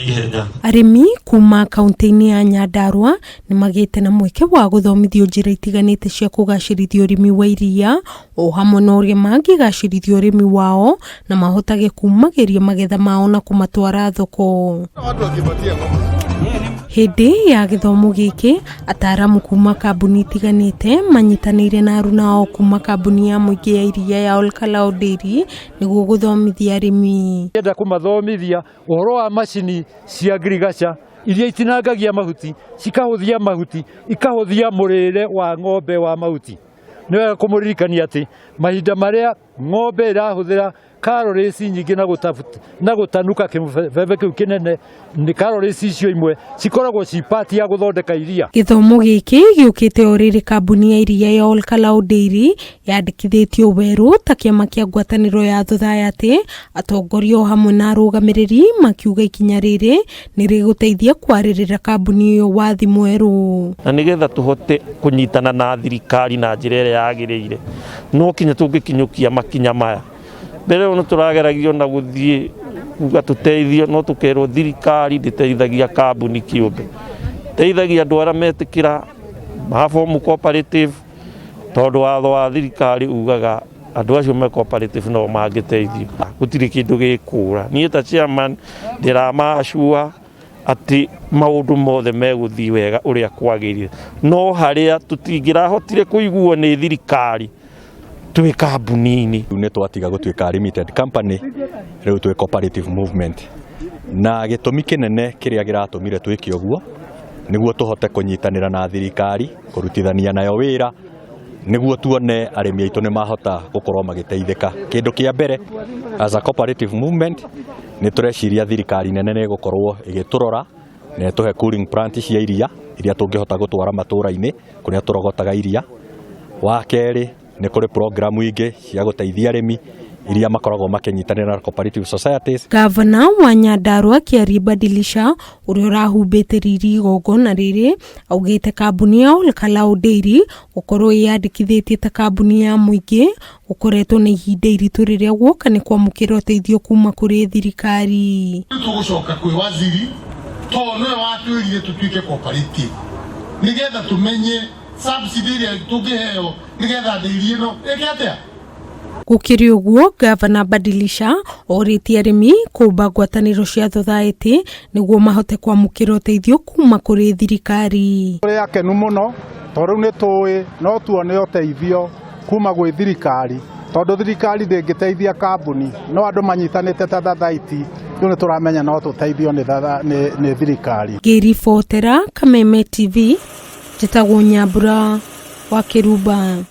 Ihenya. Arĩmi kuma kaunti-inĩ ya Nyandarua nĩ magĩte na mweke wa gũthomithio njĩra itiganĩte cia kũgacĩrithia ũrĩmi wa iria o hamwe na ũrĩa mangĩgacĩrithia ũrĩmi wao na mahotage kumagĩria magetha mao na kũmatwara thoko. Hĩndĩ ya gĩthomo gĩkĩ, ataaramu kuma kambuni itiganĩte manyitanĩire na aruna ao kuma kambuni ya mũingĩ ya iria ya Olkalau Dairy nĩguo gũthomithia arĩmi. Enda kũmathomithia ũhoro wa macini cia ngirigaca iria itinangagia mahuti, cikahũthia mahuti, ikahũthia mũrĩre wa ng'ombe wa mahuti. Nĩ wega kũmũririkania atĩ mahinda marĩa ng'ombe ĩrahũthĩra calories nyingĩ na na gũtanuka kĩbebe kĩu kĩnene, nĩ calories icio imwe cikoragwo ci part ya gũthondeka iria. Gĩthomo gĩkĩ gĩũkĩte o rĩrĩ kambuni ya iria ya Olkalau Dairy yandĩkithĩtio werũ ta kĩama kĩa ngwatanĩro ya thothayathi, atongoria o hamwe na arũgamĩrĩri makiuga ikinya rĩrĩ nĩ rĩgũteithia kwarĩrĩra kambuni ĩyo wathi mwerũ. Na nĩgetha tũhote kũnyitana na thirikari na njĩra ĩrĩa yagĩrĩire, no kinya tũngĩkinyũkia makinya maya. Mbere ĩyo nĩ tũrageragio na gũthiĩ kuga tũteithio, no tũkerwo thirikari ndĩteithagia kambuni kĩũmbe, teithagia andũ arĩa metĩkĩra mabomu cooperative, tondũ watho wa thirikari ugaga andũ acio me cooperative no mangĩteithio. Gũtirĩ kĩndũ gĩkũra. Niĩ ta chairman ndĩramacua atĩ maũndũ mothe megũthiĩ wega ũrĩa kwagĩrĩire, no harĩa tũtingĩrahotire kũiguo nĩ thirikari twĩ kambuni-inĩ. Rĩu nĩ twatiga gũtuĩka limited company, rĩu twĩ cooperative movement, na gĩtũmi kĩnene kĩrĩa kĩratũmire twĩke ũguo nĩguo tũhote kũnyitanĩra na thirikari, kũrutithania nayo wĩra, nĩguo tuone arĩmi aitũ nĩ mahota gũkorwo magĩteithĩka. Kĩndũ kĩa mbere as a cooperative movement nĩ tũreciria thirikari nene nĩ ĩgũkorwo ĩgĩtũrora na ĩtũhe cooling plant cia iria iria tũngĩhota gũtwara matũra-inĩ kũrĩa tũrogotaga iria. Wa kerĩ nĩ kũrĩ program ingĩ cia gũteithia arĩmi iria makoragwo makĩnyitanĩra na cooperative societies. Gavana wa Nyandarua Kĩarie Badilisha ũrĩa ũrahumbĩte riri igongona rĩrĩ augĩte kambuni ya Olkalau Dairy gũkorwo ĩyandĩkithĩtie ta kambuni ya mũingĩ gũkoretwo na ihinda iritũ rĩrĩa guoka nĩ kwamũkĩra ũteithio kuma kũrĩ thirikari. Tũgũcoka kwĩ waziri tondũ nĩwe watwĩrire tũtuĩke cooperative nĩgetha tũmenye subsidy ĩrĩa tũngĩheo nĩgetha ndĩri ĩno ĩke atĩa. Gũkĩrĩ ũguo, Gavana Badilisha orĩtie arĩmi kũmba ngwatanĩro cia thothaĩtĩ nĩguo mahote kwamũkĩra ũteithio kuma kũrĩ thirikari. Tũrĩ akenu mũno tondũ rĩu nĩ tũĩ no tuone ũteithio kuma gwĩ thirikari, tondũ thirikari ndĩngĩteithia kambuni, no andũ manyitanĩte ta thathaiti, rĩu nĩ tũramenya no tũteithio nĩ thirikari. Ngĩribotera Kameme TV, njĩtagwo Nyambura wa Kĩrumba.